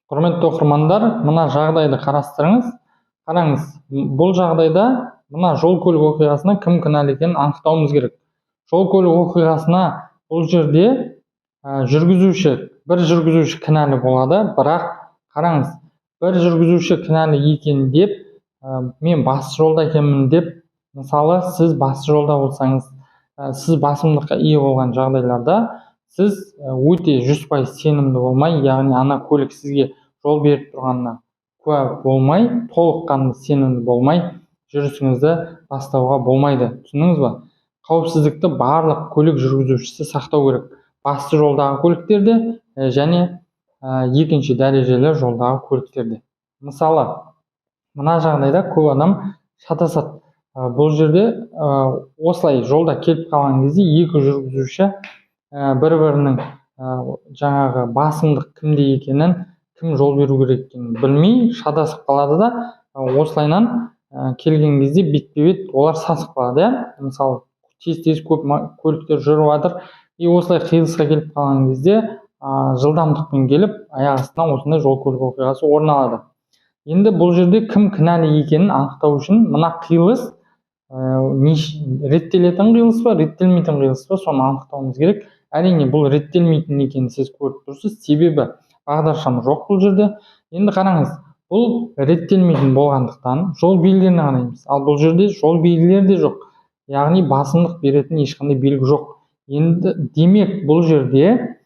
Құрметті оқырмандар, мына жағдайды қарастырыңыз. Қараңыз, бұл жағдайда мына жол көлік оқиғасына кім кінәлі екенін анықтауымыз керек. Жол көлік оқиғасына бұл жерде жүргізуші, бір жүргізуші кінәлі болады. Бірақ қараңыз, бір жүргізуші кінәлі екен деп, мен басты жолда екенмін деп, мысалы, сіз басты жолда болсаңыз, сіз басымдыққа ие болған жағдайларда сіз өте 100% сенімді болмай, яғни ана көлік сізге жол беріп тұрғанына куә болмай, толыққанды сенімді болмай жүрісіңізді бастауға болмайды. Түсіндіңіз ба? Қауіпсіздікті барлық көлік жүргізушісі сақтау керек: басты жолдағы көліктерде және екінші дәрежелі жолдағы көліктерде. Мысалы, мына жағдайда көп адам шатасады. Бұл жерде осылай жолда келіп қалған кезде екі жүргізуші бір бірінің жаңағы басымдық кімде екенін, кім жол беру керек екенін білмей шатасып қалады да, осылайынан келген кезде бетпе бет олар сасып қалады, иә. Мысалы, тез тез көп көліктер жүріп жатыр, и осылай қиылысқа келіп қалған кезде жылдамдықпен келіп, аяқ астынан осындай жол көлік оқиғасы орын алады. Енді бұл жерде кім кінәлі екенін анықтау үшін мына қиылыс реттелетін қиылыс па, реттелмейтін қиылыс па, соны анықтауымыз керек. Әрине, бұл реттелмейтін екенін сіз көріп тұрсыз, себебі бағдаршам жоқ бұл жерде. Енді қараңыз, бұл реттелмейтін болғандықтан, жол белгілеріне қараймыз. Ал бұл жерде жол белгілері де жоқ, яғни басымдық беретін ешқандай белгі жоқ. Енді демек, бұл жерде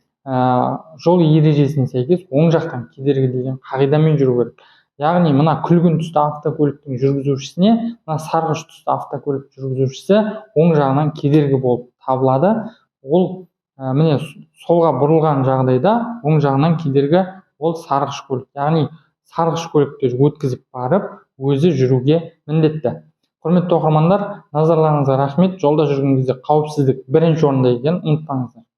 жол ережесіне сәйкес оң жақтан кедергі деген қағидамен жүру керек. Яғни мына күлгін түсті автокөліктің жүргізушісіне мына сарғыш түсті автокөлік жүргізушісі оң жағынан кедергі болып табылады. Ол міне, солға бұрылған жағдайда оң жағынан кедергі ол сарғыш көлік, яғни сарғыш көлікті өткізіп барып, өзі жүруге міндетті. Құрметті оқырмандар, назарларыңызға рахмет! Жолда жүрген кезде қауіпсіздік бірінші орында екенін ұмытпаңыздар.